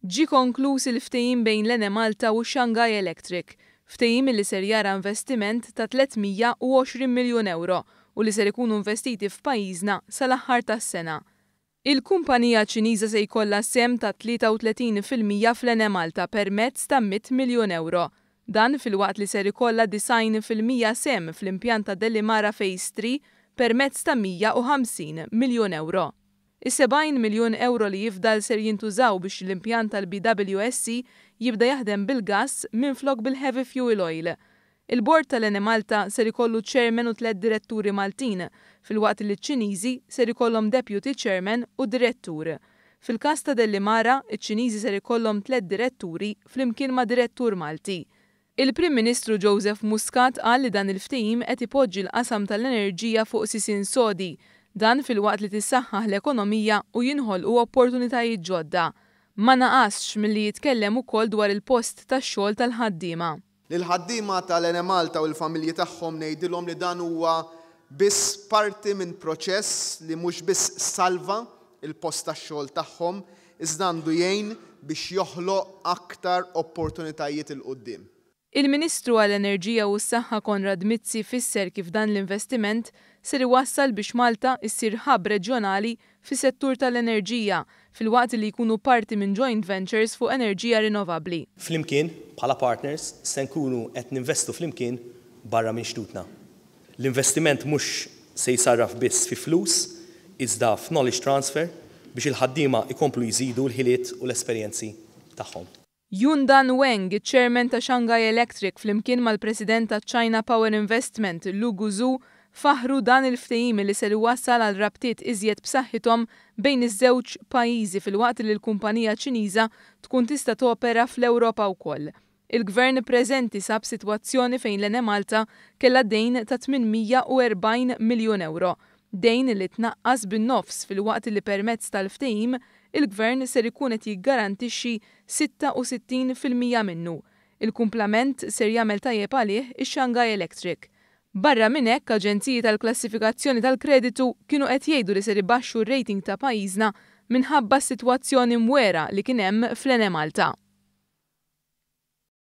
Ġie konkluż il-ftehim bejn l-Enemalta u Shanghai Electric, ftehim li ser jara investiment ta' 320 miljun ewro u li ser ikunu investiti f'pajjiżna sal-aħħar tas-sena. Il-kumpanija Ċiniża se jkollha sehem ta' 33% fl-Enemalta permezz ta' 100 miljun ewro. Dan filwaqt li ser ikollha 90% sehem fl-impjant ta' Delimara Phase 3 permezz ta' 150 miljun ewro. Is-70 miljun ewro li jifdal ser jintużaw biex l-impjant tal-BWSC jibda jaħdem bil-gass minflok bil-heavy fuel oil. Il-bord tal-Enemalta ser ikollu chairman u tliet diretturi Maltin, filwaqt li ċ-Ċiniżi ser ikollhom deputy chairman u direttur. Fil-każ ta' Delimara, iċ-Ċiniżi ser ikollhom tliet diretturi flimkien ma' direttur Malti. Il-Prim Ministru Joseph Muscat qal li dan il-ftehim qed ipoġġi l-qasam tal-enerġija fuq sisien sodi, dan filwaqt li tissaħħaħ l-ekonomija u jinħolqu opportunitajiet ġodda. Ma naqasx milli jitkellem ukoll dwar il-post tax-xogħol tal-ħaddiema. Lill-ħaddiema tal-Enemalta u l-familji tagħhom ngħidilhom li dan huwa biss parti minn proċess li mhux biss salva l-post tax-xogħol tagħhom iżda għandu jgħin biex joħloq aktar opportunitajiet 'il quddiem. Il-Ministru għall-Enerġija u s-Saħħa Konrad Mizzi fisser kif dan l-investiment ser iwassal biex Malta issir hub reġjonali fis-settur tal-enerġija filwaqt li jkunu parti minn joint ventures fuq enerġija rinnovabbli. Flimkien, bħala partners, se nkunu qed ninvestu flimkien barra minn xtutna. L-investiment mhux se jsarraf biss fi flus, iżda f'knowledge transfer biex il-ħaddiema ikomplu jżidu l-ħiliet u l-esperjenzi tagħhom. Yundan Wang, iċ-chairman ta' Shanghai Electric flimkien mal-President ta' China Power Investment, Lu Guzu, faħru dan il-ftehim li ser iwassal għal rabtiet iżjed b'saħħithom bejn iż-żewġ pajjiżi filwaqt li l-kumpanija Ċiniża tkun tista' topera fl-Ewropa wkoll. Il-gvern preżenti sab sitwazzjoni fejn l-Enemalta kellha dejn ta' 840 miljun ewro, dejn li tnaqqas bin-nofs filwaqt li permezz tal-ftehim il-gvern ser ikun qed jiggarantixxi 66% minnu. Il-kumplament ser jagħmel tajjeb għalih ix-Shanghai Electric. Barra minn hekk, aġenziji tal-klassifikazzjoni tal-kreditu kienu qed jgħidu li ser ibaxxu r-rating ta' pajjiżna minħabba s-sitwazzjoni mwera li kien hemm fl-Enemalta.